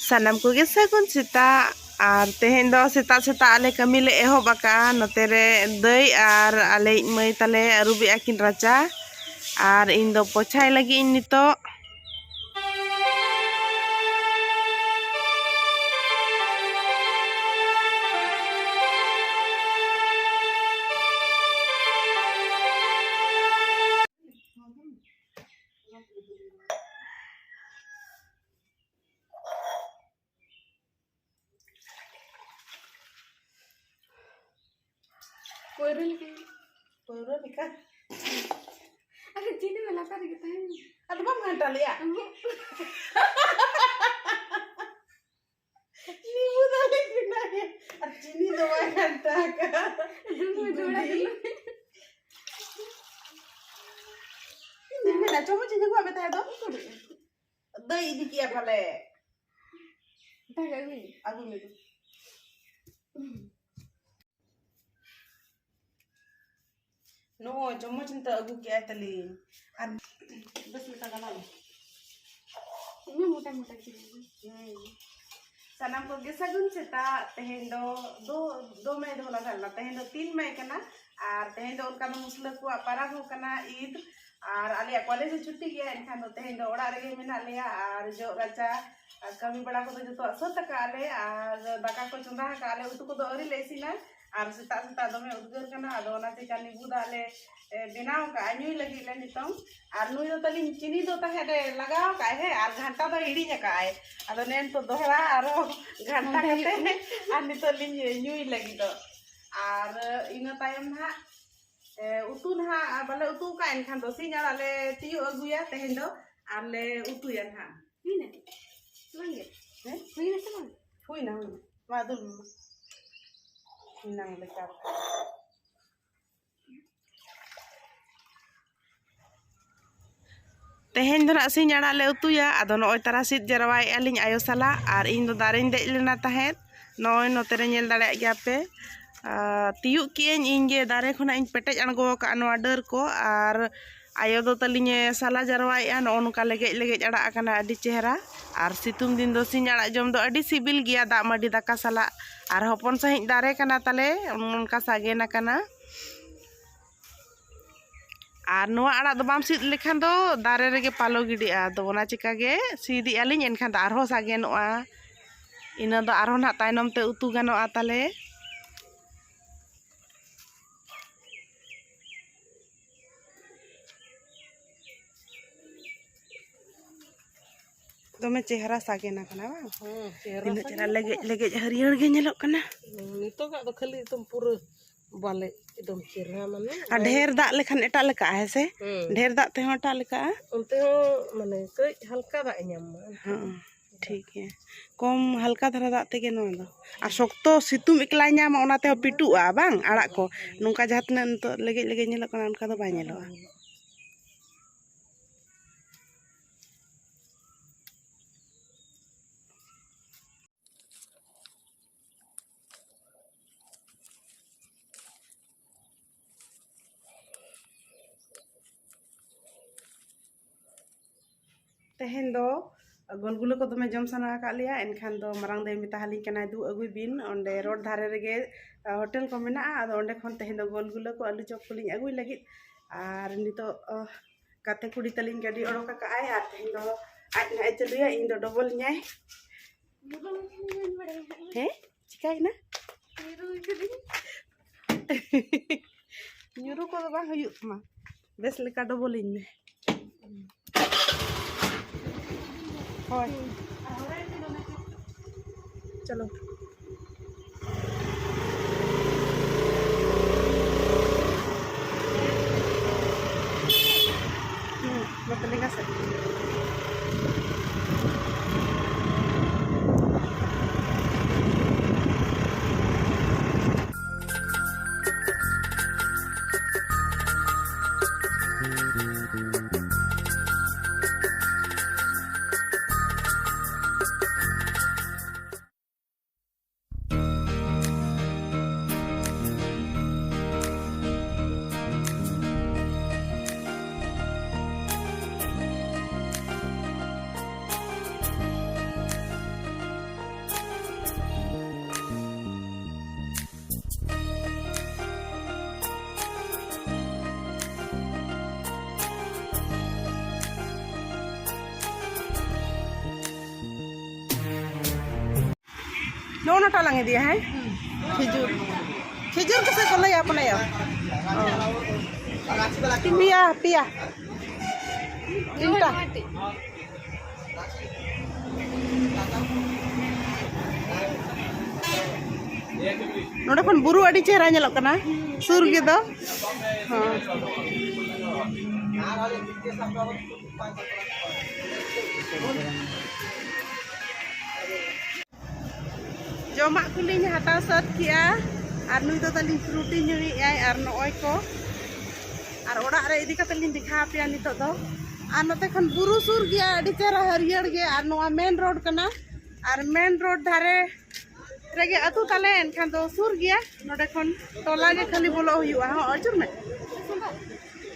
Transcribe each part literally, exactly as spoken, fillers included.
ᱥᱟᱱᱟᱢ ᱠᱚᱜᱮ ᱥᱟᱹᱜᱩᱱ ᱥᱮᱛᱟᱜ᱾ ᱟᱨ ᱛᱮᱦᱮᱧ ᱫᱚ ᱥᱮᱛᱟᱜ ᱥᱮᱛᱟᱜ ᱟᱞᱮ ᱠᱟᱹᱢᱤ ᱞᱮ ᱮᱦᱚᱵ ᱟᱠᱟᱫᱼᱟ᱾ ᱱᱚᱛᱮ ᱨᱮ ᱫᱟᱹᱭ ᱟᱨ ᱟᱞᱮᱭᱤᱡ ᱢᱟᱹᱭ ᱛᱟᱞᱮ ᱟᱹᱨᱩᱵᱮᱜᱼᱟ ᱠᱤᱱ ᱨᱟᱪᱟ, ᱟᱨ ᱤᱧ ᱫᱚ ᱯᱚᱪᱷᱟᱭ ᱞᱟᱹᱜᱤᱫ ᱤᱧ ᱱᱤᱛᱚᱜ᱾ ᱯᱟᱹᱣᱨᱟᱹ ᱞᱮᱠᱟ᱾ ᱯᱟᱹᱣᱨᱟᱹ ᱞᱮᱠᱟ᱾ ᱟᱨ ᱪᱤᱱᱤ ᱢᱟ ᱞᱟᱛᱟᱨ ᱨᱮᱜᱮ ᱛᱟᱦᱮᱱ᱾ ᱟᱫᱚ ᱵᱟᱢ ᱜᱷᱟᱱᱴᱟ ᱞᱮᱭᱟ? ᱩᱸᱦᱩᱜ᱾ ᱱᱤᱵᱩ ᱫᱟᱞᱮ ᱵᱮᱱᱟᱣ ᱜᱮ᱾ ᱟᱨ ᱪᱤᱱᱤ ᱫᱚ ᱵᱟᱭ ᱜᱷᱟᱱᱴᱟ ᱟᱠᱟᱫ᱾ ᱫᱩᱞ ᱢᱮ, ᱫᱩᱞ ᱢᱮ᱾ ᱤᱧ ᱫᱩᱧ ᱢᱮᱱᱟ, ᱪᱚᱢᱚᱪ ᱤᱧ ᱟᱹᱜᱩᱣᱟᱜ ᱢᱮ ᱛᱟᱦᱮᱸ ᱫᱚ᱾ ᱫᱟᱹᱭ ᱤᱫᱤ ᱠᱮᱜᱼᱟ ᱯᱟᱞᱮ᱾ ᱫᱟᱜ ᱟᱹᱜᱩᱭ᱾ ᱟᱹᱜᱩ ᱢᱮ᱾ ᱱᱚᱜᱼᱚᱭ ᱪᱚᱢᱚᱪ ᱱᱤᱛᱚᱜ ᱟᱹᱜᱩ ᱠᱮᱜᱼᱟᱭ ᱛᱟᱹᱞᱤᱧ᱾ ᱟᱨ ᱵᱮᱥ ᱞᱮᱠᱟ ᱜᱟᱞᱟᱝ ᱢᱮ᱾ ᱩᱱᱟᱹᱜ ᱢᱚᱴᱟ ᱢᱚᱴᱟ ᱜᱮ᱾ ᱦᱩᱸ᱾ ᱥᱟᱱᱟᱢ ᱠᱚᱜᱮ ᱥᱟᱹᱜᱩᱱ ᱥᱮᱛᱟᱜ᱾ ᱛᱮᱦᱮᱧ ᱫᱚ, ᱫᱚ, ᱫᱚ ᱢᱟᱹᱭ ᱫᱚ ᱵᱟᱝ ᱠᱟᱱᱟ, ᱛᱮᱦᱮᱧ ᱫᱚ ᱛᱤᱱ ᱢᱟᱹᱭ ᱠᱟᱱᱟ᱾ ᱟᱨ ᱛᱮᱦᱮᱧ ᱫᱚ ᱚᱱᱠᱟ ᱫᱚ ᱢᱩᱥᱞᱟᱹ ᱠᱚᱣᱟᱜ ᱯᱟᱨᱟᱵᱽ ᱦᱚᱸ ᱠᱟᱱᱟ, ᱤᱫ᱾ ᱟᱨ ᱟᱞᱮᱭᱟᱜ ᱠᱚᱞᱮᱡᱽ ᱦᱚᱸ ᱪᱷᱩᱴᱤ ᱜᱮᱭᱟ, ᱮᱱᱠᱷᱟᱱ ᱫᱚ ᱛᱮᱦᱮᱧ ᱫᱚ ᱚᱲᱟᱜ ᱨᱮᱜᱮ ᱢᱮᱱᱟᱜ ᱞᱮᱭᱟ᱾ ᱟᱨ ᱡᱚᱜ ᱨᱟᱪᱟ ᱟᱨ ᱠᱟᱹᱢᱤ ᱵᱟᱲᱟ ᱠᱚᱫᱚ ᱡᱚᱛᱚᱣᱟᱜ ᱥᱟᱹᱛ ᱟᱠᱟᱜᱼᱟ ᱞᱮ, ᱟᱨ ᱫᱟᱠᱟ ᱠᱚ ᱪᱚᱸᱫᱟ ᱟᱠᱟᱜᱼᱟ ᱞᱮ, ᱩᱛᱩ ᱠᱚᱫᱚ ᱟᱹᱣᱨᱤ ᱞᱮ ᱤᱥᱤᱱᱟ᱾ ᱟᱨ ᱥᱮᱛᱟᱜ ᱥᱮᱛᱟᱜ ᱫᱚᱢᱮ ᱩᱫᱽᱜᱟᱹᱨ ᱠᱟᱱᱟ, ᱟᱫᱚ ᱚᱱᱟ ᱪᱤᱠᱟ ᱱᱤᱵᱩ ᱫᱟᱜ ᱞᱮ, ᱮ, ᱵᱮᱱᱟᱣ ᱟᱠᱟᱜᱼᱟ ᱧᱩᱭ ᱞᱟᱹᱜᱤᱫ ᱞᱮ ᱱᱤᱛᱚᱝ᱾ ᱟᱨ ᱱᱩᱭ ᱫᱚ ᱛᱟᱹᱞᱤᱧ ᱪᱤᱱᱤ ᱫᱚ ᱛᱟᱦᱮᱸᱫ ᱮ ᱞᱟᱜᱟᱣ ᱟᱠᱟᱫᱼᱟᱭ, ᱦᱮᱸ, ᱟᱨ ᱜᱷᱟᱱᱴᱟ ᱫᱚᱭ ᱦᱤᱲᱤᱧ ᱟᱠᱟᱫᱼᱟᱭ᱾ ᱟᱫᱚ ᱱᱮ ᱱᱤᱛᱚᱜ ᱫᱚᱦᱲᱟ ᱟᱨᱚ ᱜᱷᱟᱱᱴᱟ ᱜᱷᱟᱱᱴᱟ ᱠᱟᱛᱮ ᱦᱩᱭᱩᱜ ᱠᱟᱱᱟ᱾ ᱟᱨ ᱱᱤᱛᱚᱜ ᱞᱤᱧ ᱧᱩᱭ ᱞᱟᱹᱜᱤᱫᱚᱜ᱾ ᱟᱨ ᱤᱱᱟᱹ ᱛᱟᱭᱚᱢ ᱱᱟᱦᱟᱜ, ᱮ, ᱩᱛᱩ ᱱᱟᱦᱟᱜ ᱵᱟᱞᱮ ᱩᱛᱩ ᱟᱠᱟᱫᱼᱟ, ᱮᱱᱠᱷᱟᱱ ᱫᱚ ᱥᱤᱧ ᱟᱲᱟᱜ ᱞᱮ ᱛᱤᱭᱳᱜ ᱟᱹᱜᱩᱭᱟ ᱛᱮᱦᱮᱧ ᱫᱚ, ᱟᱨ ᱞᱮ ᱩᱛᱩᱭᱟ ᱱᱟᱦᱟᱜ᱾ ᱦᱩᱭᱱᱟ? ᱵᱟᱝ ᱜᱮ? ᱦᱮᱸ? ᱦᱩᱭᱱᱟ ᱥᱮ ᱵᱟᱝ? ᱦᱩᱭᱱᱟ, ᱦᱩᱭᱱᱟ᱾ ᱢᱟ ᱫᱩᱞ ᱢᱮ ᱢᱟ᱾ ᱮᱱᱟᱝ ᱞᱮᱠᱟ᱾ ᱛᱮᱦᱮᱧ ᱫᱚ ᱱᱟᱜ ᱥᱤᱧ ᱟᱲᱟᱜ ᱞᱮ ᱩᱛᱩᱭᱟ᱾ ᱟᱫᱚ ᱱᱚᱜᱼᱚᱭ ᱛᱟᱨᱟ ᱥᱤᱫ ᱡᱟᱨᱣᱟᱭᱮᱫᱼᱟ ᱞᱤᱧ ᱟᱭᱳ ᱥᱟᱞᱟᱜ, ᱟᱨ ᱤᱧ ᱫᱚ ᱫᱟᱨᱮᱧ ᱫᱮᱡ ᱞᱮᱱᱟ ᱛᱟᱦᱮᱸᱫ᱾ ᱱᱚᱜᱼᱚᱭ ᱱᱚᱛᱮ ᱨᱮ ᱧᱮᱞ ᱫᱟᱲᱮᱭᱟᱜ ᱜᱮᱭᱟ ᱯᱮ, ᱟᱨ ᱛᱤᱭᱩᱜ ᱠᱮᱜᱼᱟᱹᱧ ᱤᱧ ᱜᱮ ᱫᱟᱨᱮ ᱠᱷᱚᱱᱟᱜ ᱤᱧ ᱯᱮᱴᱮᱡ ᱟᱬᱜᱚ ᱟᱠᱟᱫᱼᱟ ᱱᱚᱣᱟ ᱰᱟᱹᱨ ᱠᱚ, ᱟᱨ ᱟᱭᱳ ᱫᱚ ᱛᱟᱹᱞᱤᱧᱮ ᱥᱟᱞᱟ ᱡᱟᱨᱣᱟᱭᱮᱫᱼᱟ᱾ ᱱᱚᱜᱼᱚ ᱱᱚᱝᱠᱟ ᱞᱮᱜᱮᱡ ᱞᱮᱜᱮᱡ ᱟᱲᱟᱜ ᱟᱠᱟᱱᱟ, ᱟᱹᱰᱤ ᱪᱮᱦᱨᱟ᱾ ᱟᱨ ᱥᱤᱛᱩᱝ ᱫᱤᱱ ᱫᱚ ᱥᱤᱧ ᱟᱲᱟᱜ ᱡᱚᱢ ᱫᱚ ᱟᱹᱰᱤ ᱥᱤᱵᱤᱞ ᱜᱮᱭᱟ, ᱫᱟᱜ ᱢᱟᱹᱰᱤ ᱫᱟᱠᱟ ᱥᱟᱞᱟᱜ᱾ ᱟᱨ ᱦᱚᱯᱚᱱ ᱥᱟᱺᱦᱤᱡ ᱫᱟᱨᱮ ᱠᱟᱱᱟ ᱛᱟᱞᱮ, ᱚᱱᱠᱟ ᱥᱟᱜᱮᱱ ᱟᱠᱟᱱᱟ᱾ ᱟᱨ ᱱᱚᱣᱟ ᱟᱲᱟᱜ ᱫᱚ ᱵᱟᱢ ᱥᱤᱫ ᱞᱮᱠᱷᱟᱱ ᱫᱚ ᱫᱟᱨᱮ ᱨᱮᱜᱮ ᱯᱟᱞᱚ ᱜᱤᱰᱤᱜᱼᱟ᱾ ᱟᱫᱚ ᱚᱱᱟ ᱪᱤᱠᱟᱹ ᱜᱮ ᱥᱤᱫᱮᱜᱼᱟ ᱞᱤᱧ, ᱮᱱᱠᱷᱟᱱ ᱫᱚ ᱟᱨᱦᱚᱸ ᱥᱟᱜᱮᱱᱚᱜᱼᱟ᱾ ᱤᱱᱟᱹ ᱫᱚ ᱟᱨᱦᱚᱸ ᱱᱟᱦᱟᱜ ᱛᱟᱭᱱᱚᱢ ᱛᱮ ᱩᱛᱩ ᱜᱟᱱᱚᱜᱼᱟ ᱛᱟᱞᱮ᱾ ᱫᱚᱢᱮ ᱪᱮᱦᱨᱟ ᱥᱟᱜᱮᱱ ᱟᱠᱟᱱᱟ ᱵᱟᱝ? ᱦᱮᱸ, ᱪᱮᱦᱨᱟ ᱛᱤᱱᱟᱹᱜ ᱥᱟᱜᱮᱱ ᱪᱮᱦᱨᱟ ᱞᱮᱜᱮᱡ ᱟᱠᱟᱱᱟ᱾ ᱞᱮᱜᱮᱡ ᱦᱟᱹᱨᱭᱟᱹᱲ ᱜᱮ ᱧᱮᱞᱚᱜ ᱠᱟᱱᱟ᱾ ᱦᱩᱸ, ᱱᱤᱛᱚᱜᱟᱜ ᱫᱚ ᱠᱷᱟᱹᱞᱤ ᱮᱠᱫᱚᱢ ᱯᱩᱨᱟᱹ ᱵᱟᱞᱮ, ᱮᱠᱫᱚᱢ ᱪᱮᱦᱨᱟ ᱢᱟᱱᱮ᱾ ᱟᱨ ᱰᱷᱮᱨ ᱫᱟᱜ ᱞᱮᱠᱷᱟᱱ ᱮᱴᱟᱜ ᱞᱮᱠᱟᱜᱼᱟ, ᱦᱮᱸ ᱥᱮ? ᱦᱩᱸ᱾ ᱰᱷᱮᱨ ᱫᱟᱜ ᱛᱮᱦᱚᱸ ᱮᱴᱟᱜ ᱞᱮᱠᱟᱜᱼᱟ᱾ ᱚᱱᱛᱮ ᱦᱚᱸ ᱢᱟᱱᱮ ᱠᱟᱹᱡ ᱦᱟᱞᱠᱟ ᱫᱟᱜ ᱮ ᱧᱟᱢ ᱢᱟ᱾ ᱦᱚᱸ, ᱴᱷᱤᱠ ᱜᱮᱭᱟ᱾ ᱠᱚᱢ ᱦᱟᱞᱠᱟ ᱫᱷᱟᱨᱟ ᱫᱟᱜ ᱛᱮᱜᱮ ᱱᱚᱣᱟ ᱫᱚ᱾ ᱟᱨ ᱥᱚᱠᱛᱚ ᱥᱤᱛᱩᱝ ᱮᱠᱞᱟᱭ ᱧᱟᱢᱟ, ᱚᱱᱟ ᱛᱮᱦᱚᱸ ᱯᱤᱴᱩᱜᱼᱟ ᱵᱟᱝ ᱟᱲᱟᱜ ᱠᱚ᱾ ᱱᱚᱝᱠᱟ ᱡᱟᱦᱟᱸ ᱛᱤᱱᱟᱹᱜ ᱱᱤᱛᱚᱜ ᱞᱮᱜᱮᱡ ᱞᱮᱜᱮᱡ ᱧᱮᱞᱚᱜ ᱠᱟᱱᱟ, ᱚᱱᱠᱟ ᱫᱚ ᱵᱟᱭ ᱧᱮᱞᱚᱜᱼᱟ᱾ ᱛᱮᱦᱮᱧ ᱫᱚ ᱜᱳᱞᱜᱩᱞᱟᱹ ᱠᱚ ᱫᱚᱢᱮ ᱡᱚᱢ ᱥᱟᱱᱟ ᱟᱠᱟᱫ ᱞᱮᱭᱟ, ᱮᱱᱠᱷᱟᱱ ᱫᱚ ᱢᱟᱨᱟᱝ ᱫᱟᱹᱭ ᱢᱮᱛᱟ ᱦᱟᱞᱤᱧ ᱠᱟᱱᱟᱭ, "ᱫᱩ ᱟᱹᱜᱩᱭ ᱵᱤᱱ, ᱚᱸᱰᱮ ᱨᱳᱰ ᱫᱷᱟᱨᱮ ᱨᱮᱜᱮ, ᱟ, ᱦᱳᱴᱮᱞ ᱠᱚ ᱢᱮᱱᱟᱜᱼᱟ, ᱟᱫᱚ ᱚᱸᱰᱮ ᱠᱷᱚᱱ ᱛᱮᱦᱮᱧ ᱫᱚ ᱜᱳᱞᱜᱩᱞᱟᱹ ᱠᱚ ᱟᱹᱞᱩ ᱪᱚᱯ ᱠᱚᱞᱤᱧ ᱟᱹᱜᱩᱭ ᱞᱟᱹᱜᱤᱫ᱾" ᱟᱨ ᱱᱤᱛᱚᱜ, ᱟ, ᱜᱟᱛᱮ ᱠᱩᱲᱤ ᱛᱟᱹᱞᱤᱧ ᱜᱟᱹᱰᱤ ᱚᱰᱚᱠ ᱟᱠᱟᱫ ᱟᱭ, ᱟᱨ ᱛᱮᱦᱮᱧ ᱫᱚ ᱟᱡ ᱱᱟᱦᱟᱜ ᱮ ᱪᱟᱹᱞᱩᱭᱟ, ᱤᱧ ᱫᱚ ᱰᱚᱵᱚᱞ ᱤᱧᱟᱭ᱾ ᱦᱮᱸ, ᱪᱤᱠᱟᱭᱮᱱᱟ? ᱧᱩᱨᱩ ᱠᱚᱫᱚ ᱵᱟᱝ ᱦᱩᱭᱩᱜ ᱛᱟᱢᱟ, ᱵᱮᱥ ᱞᱮᱠᱟ ᱰᱚᱵᱚᱞᱤᱧ ᱢᱮ᱾ ᱦᱳᱭ᱾ ᱪᱚᱞᱚ᱾ ᱦᱩᱸ, ᱱᱚᱛᱮ ᱞᱮᱸᱜᱟ ᱥᱮᱫ᱾ ᱱᱚᱜᱼᱚ ᱱᱟᱴᱟᱜ ᱞᱟᱝ ᱤᱫᱤᱭᱟ, ᱦᱮᱸ? ᱠᱷᱤᱡᱩᱨ᱾ ᱠᱷᱤᱡᱩᱨ ᱠᱚᱥᱮ ᱠᱚ ᱞᱟᱹᱭᱟ ᱟᱯᱱᱟᱭᱟ? ᱚ᱾ ᱯᱮᱭᱟ, ᱯᱮᱭᱟ᱾ ᱛᱤᱱᱴᱟ᱾ ᱱᱚᱰᱮ ᱠᱷᱚᱱ ᱵᱩᱨᱩ ᱟᱹᱰᱤ ᱪᱮᱦᱨᱟ ᱧᱮᱞᱚᱜ ᱠᱟᱱᱟ, ᱥᱩᱨ ᱜᱮᱫᱚ᱾ ᱦᱚᱸ᱾ ᱡᱚᱢᱟᱜ ᱠᱚᱞᱤᱧ ᱦᱟᱛᱟᱣ ᱥᱟᱹᱛ ᱠᱮᱜᱼᱟ, ᱟᱨ ᱱᱩᱭ ᱫᱚ ᱛᱟᱹᱞᱤᱧ ᱯᱷᱨᱩᱴᱤ ᱧᱩᱭᱮᱫᱼᱟᱭ, ᱟᱨ ᱱᱚᱜᱼᱚᱭ ᱠᱚ, ᱟᱨ ᱚᱲᱟᱜ ᱨᱮ ᱤᱫᱤ ᱠᱟᱛᱮ ᱞᱤᱧ ᱫᱮᱠᱷᱟᱣ ᱟᱯᱮᱭᱟ ᱱᱤᱛᱚᱜ ᱫᱚ᱾ ᱟᱨ ᱱᱚᱛᱮ ᱠᱷᱚᱱ ᱵᱩᱨᱩ ᱥᱩᱨ ᱜᱮᱭᱟ, ᱟᱹᱰᱤ ᱪᱮᱦᱨᱟ ᱦᱟᱹᱨᱭᱟᱹᱲ ᱜᱮ, ᱟᱨ ᱱᱚᱣᱟ ᱢᱮᱱ ᱨᱳᱰ ᱠᱟᱱᱟ, ᱟᱨ ᱢᱮᱱ ᱨᱳᱰ ᱫᱷᱟᱨᱮ ᱨᱮᱜᱮ ᱟᱹᱛᱩ ᱛᱟᱞᱮ, ᱮᱱᱠᱷᱟᱱ ᱫᱚ ᱥᱩᱨ ᱜᱮᱭᱟ᱾ ᱱᱚᱰᱮ ᱠᱷᱚᱱ ᱴᱚᱞᱟ ᱜᱮ ᱠᱷᱟᱹᱞᱤ ᱵᱚᱞᱚᱜ ᱦᱩᱭᱩᱜᱼᱟ᱾ ᱦᱚᱸ, ᱟᱹᱪᱩᱨ ᱢᱮ᱾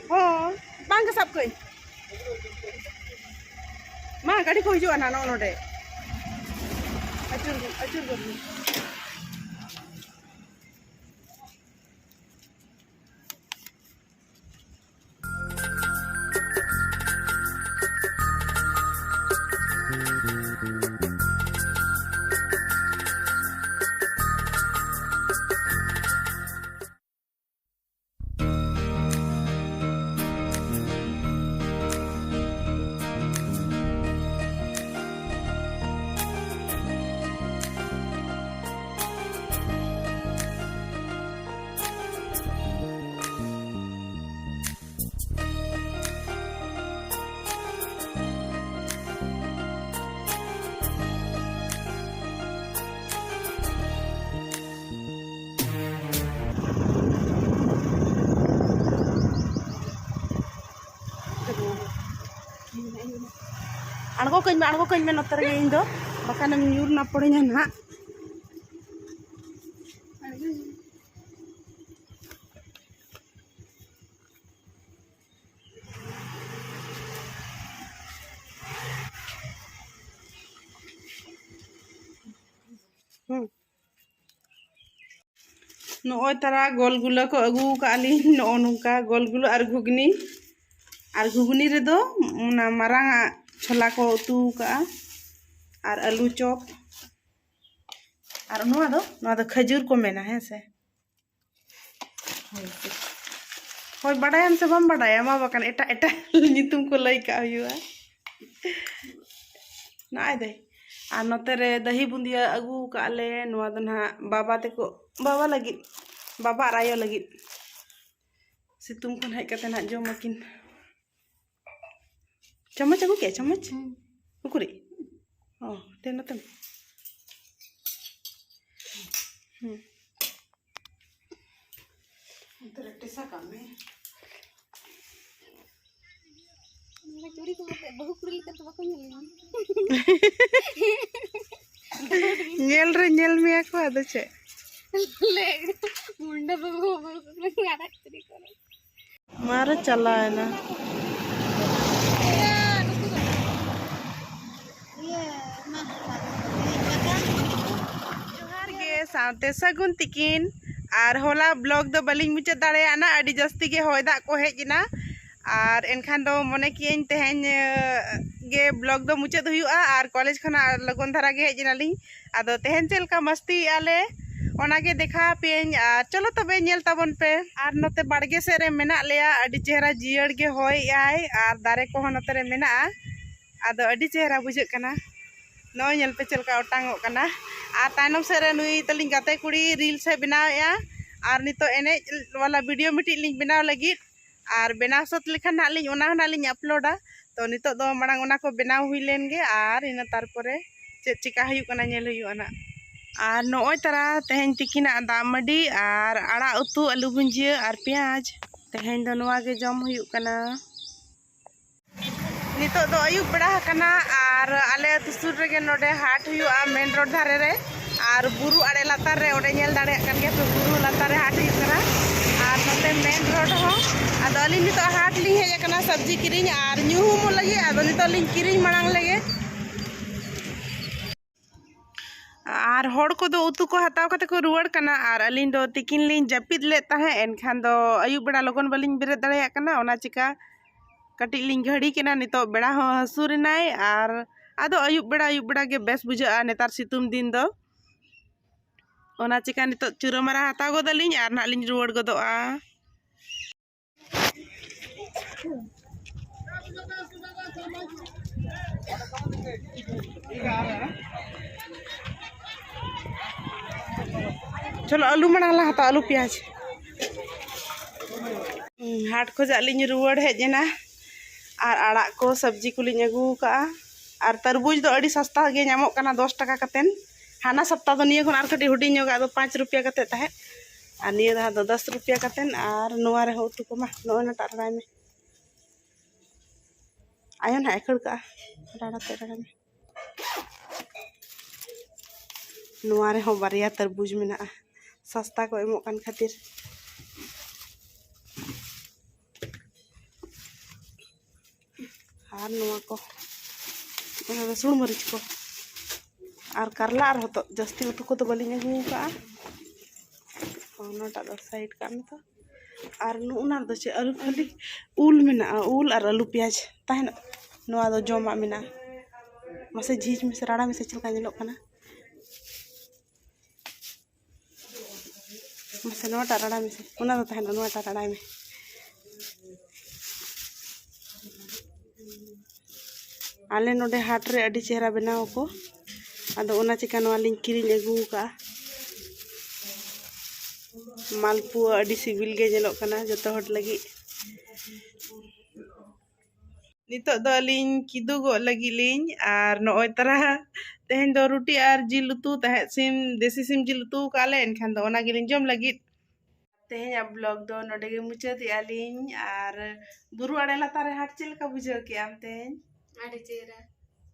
ᱦᱚᱸ, ᱵᱟᱝ ᱜᱮ ᱥᱟᱵ ᱠᱟᱹᱧ᱾ ᱢᱟ, ᱜᱟᱹᱰᱤ ᱠᱚ ᱦᱤᱡᱩᱜᱼᱟ ᱱᱟ ᱱᱚᱜᱼᱚ ᱱᱚᱰᱮ᱾ ᱟᱹᱪᱩᱨ, ᱟᱹᱪᱩᱨ ᱜᱚᱫ ᱢᱮ᱾ ᱟᱬᱜᱚ ᱠᱟᱹᱧ ᱢᱮ, ᱟᱬᱜᱚ ᱠᱟᱹᱧ ᱢᱮ ᱱᱚᱛᱮ ᱨᱮᱜᱮ ᱤᱧ ᱫᱚ, ᱵᱟᱠᱷᱟᱱᱮᱢ ᱧᱩᱨ ᱱᱟᱯᱚᱲᱤᱧᱟ ᱱᱟᱦᱟᱜ᱾ ᱦᱩᱸ᱾ ᱱᱚᱜᱼᱚᱭ ᱛᱟᱨᱟ ᱜᱳᱞ ᱜᱩᱞᱟᱹ ᱠᱚ ᱟᱹᱜᱩ ᱟᱠᱟᱫ ᱞᱤᱧ, ᱱᱚᱜᱼᱚ ᱱᱚᱝᱠᱟ ᱜᱳᱞ ᱜᱩᱞᱟᱹ ᱟᱨ ᱜᱷᱩᱜᱽᱱᱤ᱾ ᱟᱨ ᱜᱷᱩᱜᱽᱱᱤ ᱨᱮᱫᱚ ᱚᱱᱟ ᱢᱟᱨᱟᱝ ᱟᱜ ᱪᱷᱳᱞᱟ ᱠᱚ ᱩᱛᱩ ᱟᱠᱟᱫᱼᱟ, ᱟᱨ ᱟᱹᱞᱩ ᱪᱚᱯ᱾ ᱟᱨ ᱱᱚᱣᱟ ᱫᱚ, ᱱᱚᱣᱟ ᱫᱚ ᱠᱷᱟᱹᱡᱩᱨ ᱠᱚ ᱢᱮᱱᱟ, ᱦᱮᱸ ᱥᱮ? ᱦᱳᱭ ᱥᱮ᱾ ᱦᱳᱭ, ᱵᱟᱰᱟᱭᱟᱢ ᱥᱮ ᱵᱟᱢ ᱵᱟᱰᱟᱭᱟ, ᱢᱟ ᱵᱟᱠᱷᱟᱱ ᱮᱴᱟᱜ ᱮᱴᱟᱜ ᱧᱩᱛᱩᱢ ᱠᱚ ᱞᱟᱹᱭ ᱠᱟᱜ ᱦᱩᱭᱩᱜᱼᱟ᱾ ᱱᱚᱜᱼᱚᱭ ᱫᱟᱹᱭ᱾ ᱟᱨ ᱱᱚᱛᱮ ᱨᱮ ᱫᱟᱹᱦᱤ ᱵᱩᱸᱫᱤᱭᱟᱹ ᱟᱹᱜᱩ ᱠᱟᱜᱼᱟ ᱞᱮ᱾ ᱱᱚᱣᱟ ᱫᱚ ᱱᱟᱦᱟᱜ ᱵᱟᱵᱟ ᱛᱟᱠᱚ, ᱵᱟᱵᱟ ᱞᱟᱹᱜᱤᱫ, ᱵᱟᱵᱟ ᱟᱨ ᱟᱭᱳ ᱞᱟᱹᱜᱤᱫ᱾ ᱥᱤᱛᱩᱝ ᱠᱷᱚᱱ ᱦᱮᱡ ᱠᱟᱛᱮ ᱱᱟᱦᱟᱜ ᱡᱚᱢ ᱟᱹᱠᱤᱱ᱾ ᱪᱟᱢᱚᱪ ᱟᱹᱜᱩ ᱠᱮᱜᱼᱟ, ᱪᱟᱢᱚᱪ? ᱦᱩᱸ᱾ ᱩᱠᱩᱨᱤᱡ? ᱚ, ᱫᱮ ᱱᱚᱛᱮ ᱢᱮ᱾ ᱦᱩᱸ᱾ ᱚᱱᱛᱮ ᱨᱮ ᱴᱮᱥᱟ ᱠᱟᱜ ᱢᱮ᱾ ᱱᱚᱣᱟ ᱪᱩᱲᱤ ᱠᱚ ᱦᱚᱨᱚᱜ ᱠᱟᱛᱮ ᱵᱟᱹᱦᱩ ᱠᱩᱲᱤ ᱞᱮᱠᱟ ᱫᱚ ᱵᱟᱠᱚ ᱧᱮᱞ ᱧᱟᱢ᱾ ᱧᱮᱞ ᱨᱮ ᱧᱮᱞ ᱢᱮᱭᱟ ᱠᱚ, ᱟᱫᱚ ᱪᱮᱫ? ᱞᱮ, ᱢᱩᱱᱰᱟᱹ ᱵᱟᱹᱵᱩ, ᱵᱟᱹᱵᱩ ᱠᱩᱲᱤ ᱟᱨᱟᱜ ᱪᱩᱲᱤ ᱠᱚ ᱦᱚᱨᱚᱜ᱾ ᱢᱟᱨᱮ ᱪᱟᱞᱟᱣᱮᱱᱟ᱾ ᱡᱚᱦᱟᱨ ᱜᱮ, ᱥᱟᱶᱛᱮ ᱥᱟᱹᱜᱩᱱ ᱛᱤᱠᱤᱱ᱾ ᱟᱨ ᱦᱚᱞᱟ vlog ᱫᱚ ᱵᱟᱹᱞᱤᱧ ᱢᱩᱪᱟᱹᱫ ᱫᱟᱲᱮᱭᱟᱜᱼᱟ, ᱟᱹᱰᱤ ᱡᱟᱹᱥᱛᱤ ᱜᱮ ᱦᱚᱭ ᱫᱟᱜ ᱠᱚ ᱦᱮᱡ ᱮᱱᱟ᱾ ᱟᱨ ᱮᱱᱠᱷᱟᱱ ᱫᱚ ᱢᱚᱱᱮ ᱠᱮᱜᱼᱟᱹᱧ ᱛᱮᱦᱮᱧ, ᱮ, ᱜᱮ vlog ᱫᱚ ᱢᱩᱪᱟᱹᱫ ᱦᱩᱭᱩᱜᱼᱟ᱾ ᱟᱨ ᱠᱚᱞᱮᱡᱽ ᱠᱷᱚᱱᱟᱜ ᱞᱚᱜᱚᱱ ᱫᱷᱟᱨᱟ ᱜᱮ ᱦᱮᱡ ᱮᱱᱟᱞᱤᱧ᱾ ᱟᱫᱚ ᱛᱮᱦᱮᱧ ᱪᱮᱫ ᱞᱮᱠᱟ ᱢᱟᱥᱛᱤᱭᱮᱜᱼᱟ ᱞᱮ, ᱚᱱᱟ ᱜᱮ ᱫᱮᱠᱷᱟᱣ ᱟᱯᱮᱭᱟᱹᱧ᱾ ᱟᱨ ᱪᱚᱞᱚ ᱛᱚᱵᱮ ᱧᱮᱞ ᱛᱟᱵᱚᱱ ᱯᱮ᱾ ᱟᱨ ᱱᱚᱛᱮ ᱵᱟᱲᱜᱮ ᱥᱮᱫ ᱨᱮ ᱢᱮᱱᱟᱜ ᱞᱮᱭᱟ, ᱟᱹᱰᱤ ᱪᱮᱦᱨᱟ ᱡᱤᱭᱟᱹᱲ ᱜᱮ ᱦᱚᱭᱮᱜᱼᱟᱭ ᱟᱨ ᱫᱟᱨᱮ ᱠᱚᱦᱚᱸ ᱱᱚᱛᱮ ᱨᱮ ᱢᱮᱱᱟᱜᱼᱟ᱾ ᱟᱫᱚ ᱟᱹᱰᱤ ᱪᱮᱦᱨᱟ ᱵᱩᱡᱷᱟᱹᱜ ᱠᱟᱱᱟ᱾ ᱱᱚᱜᱼᱚᱭ ᱧᱮᱞ ᱯᱮ ᱪᱮᱫ ᱞᱮᱠᱟ ᱚᱴᱟᱝ ᱚᱜ ᱠᱟᱱᱟ᱾ ᱟᱨ ᱛᱟᱭᱱᱚᱢ ᱥᱮᱫ ᱨᱮ ᱱᱩᱭ ᱛᱟᱹᱞᱤᱧ ᱜᱟᱛᱮ ᱠᱩᱲᱤ reels ᱮ ᱵᱮᱱᱟᱣᱮᱜᱼᱟ᱾ ᱟᱨ ᱱᱤᱛᱚᱜ ᱮᱱᱮᱡ ᱣᱟᱞᱟ video ᱢᱤᱫᱴᱤᱡ ᱞᱤᱧ ᱵᱮᱱᱟᱣ ᱞᱟᱹᱜᱤᱫ᱾ ᱟᱨ ᱵᱮᱱᱟᱣ ᱥᱟᱹᱛ ᱞᱮᱠᱷᱟᱱ ᱱᱟᱦᱟᱜ ᱞᱤᱧ ᱚᱱᱟ ᱦᱚᱸ ᱱᱟᱦᱟᱜ ᱞᱤᱧ ᱟᱯᱞᱳᱰᱟ᱾ ᱛᱚ ᱱᱤᱛᱚᱜ ᱫᱚ ᱢᱟᱲᱟᱝ ᱚᱱᱟ ᱠᱚ ᱵᱮᱱᱟᱣ ᱦᱩᱭ ᱞᱮᱱ ᱜᱮ, ᱟᱨ ᱤᱱᱟᱹ ᱛᱟᱨᱯᱚᱨᱮ ᱪᱮᱫ ᱪᱮᱠᱟ ᱦᱩᱭᱩᱜ ᱠᱟᱱᱟ ᱧᱮᱞ ᱦᱩᱭᱩᱜᱼᱟ ᱱᱟᱦᱟᱜ᱾ ᱟᱨ ᱱᱚᱜᱼᱚᱭ ᱛᱟᱨᱟ ᱛᱮᱦᱮᱧ ᱛᱤᱠᱤᱱᱟᱜ ᱫᱟᱜ ᱢᱟᱹᱰᱤ ᱟᱨ ᱟᱲᱟᱜ ᱩᱛᱩ, ᱟᱹᱞᱩ ᱵᱷᱩᱸᱡᱤᱭᱟᱹ ᱟᱨ ᱯᱮᱸᱭᱟᱡᱽ᱾ ᱛᱮᱦᱮᱧ ᱫᱚ ᱱᱚᱣᱟ ᱜᱮ ᱡᱚᱢ ᱦᱩᱭᱩᱜ ᱠᱟᱱᱟ᱾ ᱱᱤᱛᱚᱜ ᱫᱚ ᱟᱹᱭᱩᱵ ᱵᱮᱲᱟ ᱟᱠᱟᱱᱟ ᱟᱨ ᱟᱞᱮ ᱟᱹᱛᱩ ᱥᱩᱨ ᱨᱮᱜᱮ ᱱᱚᱰᱮ ᱦᱟᱴ ᱦᱩᱭᱩᱜᱼᱟ, main road ᱫᱷᱟᱨᱮ ᱨᱮ᱾ ᱟᱨ ᱵᱩᱨᱩ ᱟᱲᱮ ᱞᱟᱛᱟᱨ ᱨᱮ, ᱚᱸᱰᱮ ᱧᱮᱞ ᱫᱟᱲᱮᱭᱟᱜ ᱠᱟᱱ ᱜᱮᱭᱟ ᱯᱮ, ᱵᱩᱨᱩ ᱞᱟᱛᱟᱨ ᱨᱮ ᱦᱟᱴ ᱦᱩᱭᱩᱜ ᱠᱟᱱᱟ᱾ ᱟᱨ ᱱᱚᱛᱮ main road ᱦᱚᱸ᱾ ᱟᱫᱚ ᱟᱹᱞᱤᱧ ᱱᱤᱛᱚᱜ ᱦᱟᱴ ᱞᱤᱧ ᱦᱮᱡ ᱟᱠᱟᱱᱟ ᱥᱚᱵᱽᱡᱤ ᱠᱤᱨᱤᱧ ᱟᱨ ᱧᱩᱦᱩᱢ ᱞᱟᱹᱜᱤᱫ᱾ ᱟᱫᱚ ᱱᱤᱛᱚᱜ ᱞᱤᱧ ᱠᱤᱨᱤᱧ ᱢᱟᱲᱟᱝ ᱞᱮᱜᱮ᱾ ᱟᱨ ᱦᱚᱲ ᱠᱚᱫᱚ ᱩᱛᱩ ᱠᱚ ᱦᱟᱛᱟᱣ ᱠᱟᱛᱮ ᱠᱚ ᱨᱩᱣᱟᱹᱲ ᱠᱟᱱᱟ, ᱟᱨ ᱟᱹᱞᱤᱧ ᱫᱚ ᱛᱤᱠᱤᱱ ᱞᱤᱧ ᱡᱟᱹᱯᱤᱫ ᱞᱮᱫ ᱛᱟᱦᱮᱸᱫ, ᱮᱱᱠᱷᱟᱱ ᱫᱚ ᱟᱹᱭᱩᱵ ᱵᱮᱲᱟ ᱞᱚᱜᱚᱱ ᱵᱟᱹᱞᱤᱧ ᱵᱮᱨᱮᱫ ᱫᱟᱲᱮᱭᱟᱜ ᱠᱟᱱᱟ, ᱚᱱᱟ ᱪᱤᱠᱟ ᱠᱟᱹᱴᱤᱡ ᱞᱤᱧ ᱜᱷᱟᱹᱲᱤᱠ ᱮᱱᱟ᱾ ᱱᱤᱛᱚᱜ ᱵᱮᱲᱟ ᱦᱚᱸ ᱦᱟᱹᱥᱩᱨ ᱮᱱᱟᱭ, ᱟᱨ ᱟᱫᱚ ᱟᱹᱭᱩᱵ ᱵᱮᱲᱟ, ᱟᱹᱭᱩᱵ ᱵᱮᱲᱟ ᱜᱮ ᱵᱮᱥ ᱵᱩᱡᱷᱟᱹᱜᱼᱟ ᱱᱮᱛᱟᱨ ᱥᱤᱛᱩᱝ ᱫᱤᱱ ᱫᱚ᱾ ᱚᱱᱟ ᱪᱤᱠᱟ ᱱᱤᱛᱚᱜ ᱪᱩᱨᱟᱹᱢᱟᱨᱟ ᱦᱟᱛᱟᱣ ᱜᱚᱫ ᱟᱹᱞᱤᱧ ᱟᱨ ᱱᱟᱦᱟᱜ ᱞᱤᱧ ᱨᱩᱣᱟᱹᱲ ᱜᱚᱫᱚᱜᱼᱟ᱾ ᱪᱚᱞᱚ, ᱟᱹᱞᱩ ᱢᱟᱲᱟᱝ ᱞᱟᱝ ᱦᱟᱛᱟᱣᱟ, ᱟᱹᱞᱩ ᱯᱮᱸᱭᱟᱡᱽ᱾ ᱦᱩᱸ, ᱦᱟᱴ ᱠᱷᱚᱱᱟᱜ ᱞᱤᱧ ᱨᱩᱣᱟᱹᱲ ᱦᱮᱡ ᱮᱱᱟ ᱟᱨ ᱟᱲᱟᱜ ᱠᱚ ᱥᱚᱵᱽᱡᱤ ᱠᱚᱞᱤᱧ ᱟᱹᱜᱩ ᱟᱠᱟᱫᱼᱟ᱾ ᱟᱨ ᱛᱟᱨᱵᱩᱡᱽ ᱫᱚ ᱟᱹᱰᱤ ᱥᱟᱥᱛᱟ ᱜᱮ ᱧᱟᱢᱚᱜ ᱠᱟᱱᱟ, ᱫᱚᱥ ᱴᱟᱠᱟ ᱠᱟᱛᱮᱫ᱾ ᱦᱟᱱᱟ ᱥᱚᱯᱛᱟ ᱫᱚ ᱱᱤᱭᱟᱹ ᱠᱷᱚᱱ ᱟᱨ ᱠᱟᱹᱴᱤᱡ ᱦᱩᱰᱤᱧ ᱧᱚᱜᱟᱜ ᱫᱚ ᱯᱟᱸᱪ ᱨᱩᱯᱤᱭᱟ ᱠᱟᱛᱮᱫ ᱛᱟᱦᱮᱸᱫ, ᱟᱨ ᱱᱤᱭᱟᱹ ᱫᱷᱟᱣ ᱫᱚ ᱫᱚᱥ ᱨᱩᱯᱤᱭᱟ ᱠᱟᱛᱮᱫ᱾ ᱟᱨ ᱱᱚᱣᱟ ᱨᱮᱦᱚᱸ ᱩᱛᱩ ᱠᱚᱢᱟ, ᱱᱚᱜᱼᱚᱭ ᱱᱟᱴᱟᱜ ᱨᱟᱲᱟᱭ ᱢᱮ, ᱟᱭᱳ ᱱᱟᱦᱟᱜ ᱮ ᱠᱷᱟᱹᱲ ᱠᱟᱜᱼᱟ, ᱨᱟᱲᱟ ᱛᱮ ᱨᱟᱲᱟᱭ ᱢᱮ᱾ ᱱᱚᱣᱟ ᱨᱮᱦᱚᱸ ᱵᱟᱨᱭᱟ ᱛᱟᱨᱵᱩᱡᱽ ᱢᱮᱱᱟᱜᱼᱟ, ᱥᱟᱥᱛᱟ ᱠᱚ ᱮᱢᱚᱜ ᱠᱟᱱ ᱠᱷᱟᱹᱛᱤᱨ᱾ ᱟᱨ ᱱᱚᱣᱟ ᱠᱚ, ᱚᱱᱟ ᱨᱟᱹᱥᱩᱱ ᱢᱟᱹᱨᱤᱪ ᱠᱚ, ᱟᱨ ᱠᱟᱨᱞᱟ ᱟᱨ ᱦᱚᱛᱚᱫ, ᱡᱟᱹᱥᱛᱤ ᱩᱛᱩ ᱠᱚᱫᱚ ᱵᱟᱹᱞᱤᱧ ᱟᱹᱜᱩ ᱟᱠᱟᱫᱼᱟ᱾ ᱚᱱᱟᱴᱟᱜ ᱫᱚ ᱥᱟᱭᱤᱰ ᱠᱟᱜ ᱢᱮ ᱛᱚ᱾ ᱟᱨ ᱱᱚᱜᱼᱚ ᱱᱟ ᱨᱮᱫᱚ ᱪᱮᱫ ᱟᱹᱞᱩ ᱠᱷᱟᱹᱞᱤ? ᱩᱞ ᱢᱮᱱᱟᱜᱼᱟ, ᱩᱞ ᱟᱨ ᱟᱹᱞᱩ ᱯᱮᱸᱭᱟᱡᱽ ᱛᱟᱦᱮᱱᱟ᱾ ᱱᱚᱣᱟ ᱫᱚ ᱡᱚᱢᱟᱜ ᱢᱮᱱᱟᱜᱼᱟ᱾ ᱢᱟᱥᱮ ᱡᱷᱤᱡ ᱢᱮᱥᱮ, ᱨᱟᱲᱟ ᱢᱮᱥᱮ, ᱪᱮᱫ ᱞᱮᱠᱟ ᱧᱮᱞᱚᱜ ᱠᱟᱱᱟ? ᱢᱟᱥᱮ ᱱᱚᱣᱟᱴᱟᱜ ᱨᱟᱲᱟᱭ ᱢᱮᱥᱮ, ᱚᱱᱟ ᱫᱚ ᱛᱟᱦᱮᱱᱟ, ᱱᱚᱣᱟᱴᱟᱜ ᱨᱟᱲᱟᱭ ᱢᱮ᱾ ᱟᱞᱮ ᱱᱚᱰᱮ ᱦᱟᱴ ᱨᱮ ᱟᱹᱰᱤ ᱪᱮᱦᱨᱟ ᱵᱮᱱᱟᱣ ᱟᱠᱚ, ᱟᱫᱚ ᱚᱱᱟ ᱪᱤᱠᱟ ᱱᱚᱣᱟ ᱞᱤᱧ ᱠᱤᱨᱤᱧ ᱟᱹᱜᱩ ᱟᱠᱟᱫᱼᱟ᱾ ᱢᱟᱞᱯᱩᱣᱟ ᱟᱹᱰᱤ ᱥᱤᱵᱤᱞ ᱜᱮ ᱧᱮᱞᱚᱜ ᱠᱟᱱᱟ ᱡᱚᱛᱚ ᱦᱚᱲ ᱞᱟᱹᱜᱤᱫ᱾ ᱱᱤᱛᱚᱜ ᱫᱚ ᱟᱹᱞᱤᱧ ᱠᱤᱫᱩᱜᱚᱜ ᱞᱟᱹᱜᱤᱫ ᱞᱤᱧ, ᱟᱨ ᱱᱚᱜᱼᱚᱭ ᱛᱟᱨᱟ ᱛᱮᱦᱮᱧ ᱫᱚ ᱨᱩᱴᱤ ᱟᱨ ᱡᱤᱞ ᱩᱛᱩ ᱛᱟᱦᱮᱸᱫ, ᱥᱤᱢ, ᱫᱮᱥᱤ ᱥᱤᱢ ᱡᱤᱞ ᱩᱛᱩ ᱟᱠᱟᱫ ᱞᱮ, ᱮᱱᱠᱷᱟᱱ ᱫᱚ ᱚᱱᱟ ᱜᱮᱞᱤᱧ ᱡᱚᱢ ᱞᱟᱹᱜᱤᱫ᱾ ᱛᱮᱦᱮᱧᱟᱜ ᱵᱞᱚᱜ ᱫᱚ ᱱᱚᱰᱮ ᱜᱮ ᱢᱩᱪᱟᱹᱫᱮᱜᱼᱟ ᱞᱤᱧ᱾ ᱟᱨ ᱵᱩᱨᱩ ᱟᱲᱮ ᱞᱟᱛᱟᱨ ᱨᱮ ᱦᱟᱴ ᱪᱮᱫ ᱞᱮᱠᱟ ᱵᱩᱡᱷᱟᱹᱣ ᱠᱮᱜᱼᱟᱢ ᱛᱮᱦᱮᱧ? ᱟᱹᱰᱤ ᱪᱮᱦᱨᱟ,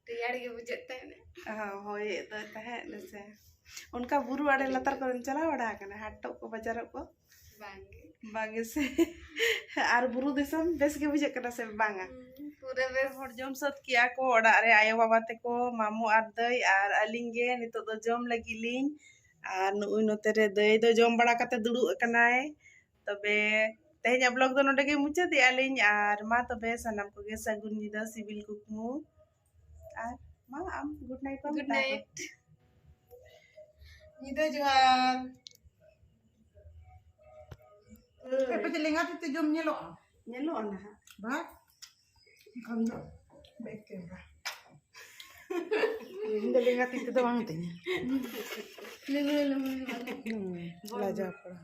ᱨᱮᱭᱟᱲ ᱜᱮ ᱵᱩᱡᱷᱟᱹᱜ ᱛᱟᱦᱮᱱᱟ᱾ ᱦᱚᱸ, ᱦᱚᱭᱮᱫ ᱫᱚᱭ ᱛᱟᱦᱮᱸᱫ ᱥᱮ᱾ ᱚᱱᱠᱟ ᱵᱩᱨᱩ ᱟᱲᱮ ᱞᱟᱛᱟᱨ ᱠᱚᱨᱮᱢ ᱪᱟᱞᱟᱣ ᱵᱟᱲᱟ ᱟᱠᱟᱱᱟ, ᱦᱟᱴᱚᱜ ᱠᱚ, ᱵᱟᱡᱟᱨᱚᱜ ᱠᱚ? ᱵᱟᱝᱜᱮ᱾ ᱵᱟᱝᱜᱮ ᱥᱮ? ᱟᱨ ᱵᱩᱨᱩ ᱫᱤᱥᱚᱢ ᱵᱮᱥ ᱜᱮ ᱵᱩᱡᱷᱟᱹᱜ ᱠᱟᱱᱟ ᱥᱮ ᱵᱟᱝᱟ? ᱦᱩᱸ, ᱯᱩᱨᱟᱹ ᱵᱮᱥ᱾ ᱦᱚᱲ ᱡᱚᱢ ᱥᱟᱹᱛ ᱠᱮᱜᱼᱟ ᱠᱚ, ᱚᱲᱟᱜ ᱨᱮ ᱟᱭᱳ ᱵᱟᱵᱟ ᱛᱟᱠᱚ, ᱢᱟᱢᱩ ᱟᱨ ᱫᱟᱹᱭ, ᱟᱨ ᱟᱹᱞᱤᱧ ᱜᱮ ᱱᱤᱛᱚᱜ ᱫᱚ ᱡᱚᱢ ᱞᱟᱹᱜᱤᱫ ᱞᱤᱧ᱾ ᱟᱨ ᱱᱩᱜᱼᱩᱭ ᱱᱚᱛᱮ ᱨᱮ ᱫᱟᱹᱭ ᱫᱚ ᱡᱚᱢ ᱵᱟᱲᱟ ᱠᱟᱛᱮ ᱫᱩᱲᱩᱵ ᱟᱠᱟᱱᱟᱭ᱾ ᱛᱚᱵᱮ ᱛᱮᱦᱮᱧᱟᱜ ᱵᱞᱚᱜ ᱫᱚ ᱱᱚᱰᱮ ᱜᱮ ᱢᱩᱪᱟᱹᱫᱮᱜᱼᱟ ᱞᱤᱧ, ᱟᱨ ᱢᱟ ᱛᱚᱵᱮ ᱥᱟᱱᱟᱢ ᱠᱚᱜᱮ ᱥᱟᱹᱜᱩᱱ ᱧᱤᱫᱟᱹ, ᱥᱤᱵᱤᱞ ᱠᱩᱠᱢᱩ, ᱟᱨ ᱢᱟ ᱟᱢ ᱜᱩᱰ ᱱᱟᱭᱤᱴ ᱢᱟ ᱜᱩᱰ ᱢᱮᱛᱟ ᱠᱚ᱾ ᱱᱟᱭᱤᱴ᱾ ᱧᱤᱫᱟᱹ ᱡᱚᱦᱟᱨ᱾ ᱟᱯᱮ ᱪᱮᱫ ᱞᱮᱸᱜᱟ ᱛᱤ ᱛᱮ ᱡᱚᱢ ᱧᱮᱞᱚᱜᱼᱟ? ᱧᱮᱞᱚᱜᱼᱟ ᱱᱟᱦᱟᱜ᱾ ᱵᱟᱝ? ᱮᱱᱠᱷᱟᱱ ᱫᱚ back camera᱾ ᱤᱧ ᱫᱚ ᱞᱮᱸᱜᱟ ᱛᱤ ᱛᱮᱫᱚ ᱵᱟᱝ ᱛᱤᱧᱟ᱾ ᱞᱩᱢᱲᱩ, ᱞᱩᱢᱲᱩ, ᱞᱩᱢᱲᱩ᱾ ᱦᱩᱸ, ᱞᱟᱡᱟᱣ ᱯᱟᱲᱟ᱾